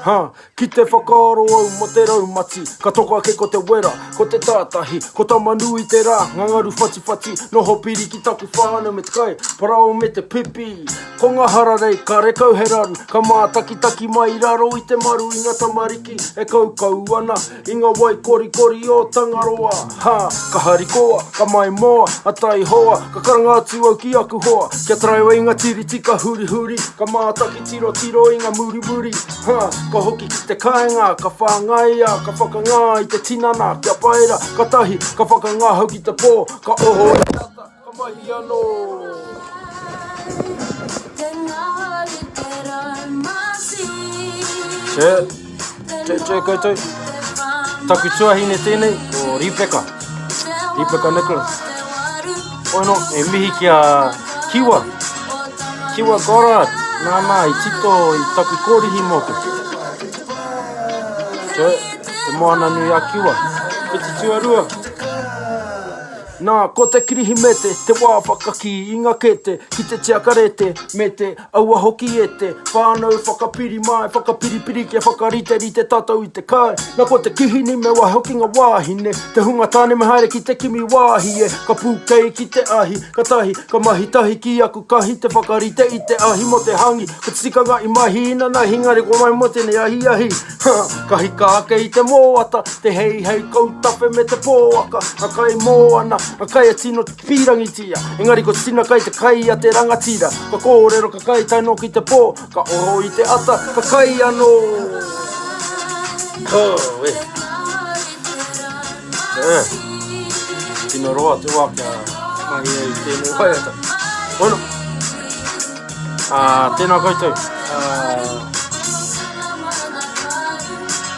Ha, ki te whakaaro au mō te raumati, ka toko ake ko te wera, ko te tātahi, ko Tama-nui-te-rā, ngā ngaru whatiwhati, noho piri ki taku whānau me te kai, parao me te pipi. Ko ngā hararei, karekau he raru, ka mātakitaki mai i raro i te maru i ngā tamariki e kaukau ana i ngā wai korikori o Tangaroa. Ha, ka harikoa, ka maimoa, a taihoa, ka karanga atu au ki aku hoa, kia taraiwa i ngā tiriti ka hurihuri, ka mātaki tirotiro i ngā murimuri. Ha, ka hoki ki te kāinga, ka whāngaia, ka whakangā i te tinana, kia paera, katahi, ka whakangahau ki te pō, ka oho i te ata, ka mahi anō. Che, che, che koutou. Taku tuahine tēnei, ko Ripeka. Ripeka Nicholas. Ono, e mihi ki a Kiwa. Kiwa Goddard, nāna i tito i taku kōrihi mōku. Che, te moana nui a Kiwa. Whiti tuarua. Nā, ko te Kirihimete te wā whakakī i ngā kete ki te tiakarete me te aua hoki e te whānau whakapiri mai, whakapiripiri kia whakariterite tātou i te kai. Nā, ko te kihini me wā hoki ngā wāhine, te hunga tāne me haere ki te kimi wāhi e, ka pūkei ki te ahi, ka tahi, ka mahi tahi ki aku kahi te whakarite i te ahi mō te hangi, ko te tikanga i mahi inanahi engari kua mai mō tēnei ahiahi. Ka hika ake i te mōata, te heihei koutawhe me te pōaka, a kai mōana, a kai e tino pīrangitia. Engari ko te tina kai te kai a te rangatira, ka kōrero ka kai tae noa ki te pō, ka oho i te ata, ka kai anō. Oh, e. Eh. Tino roa te wā kia mahi ai i tēnei waiata. Bueno. Ā, tēnā koutou. Ā,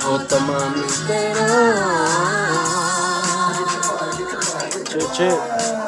o Tama-nui-te-rā. Che, che.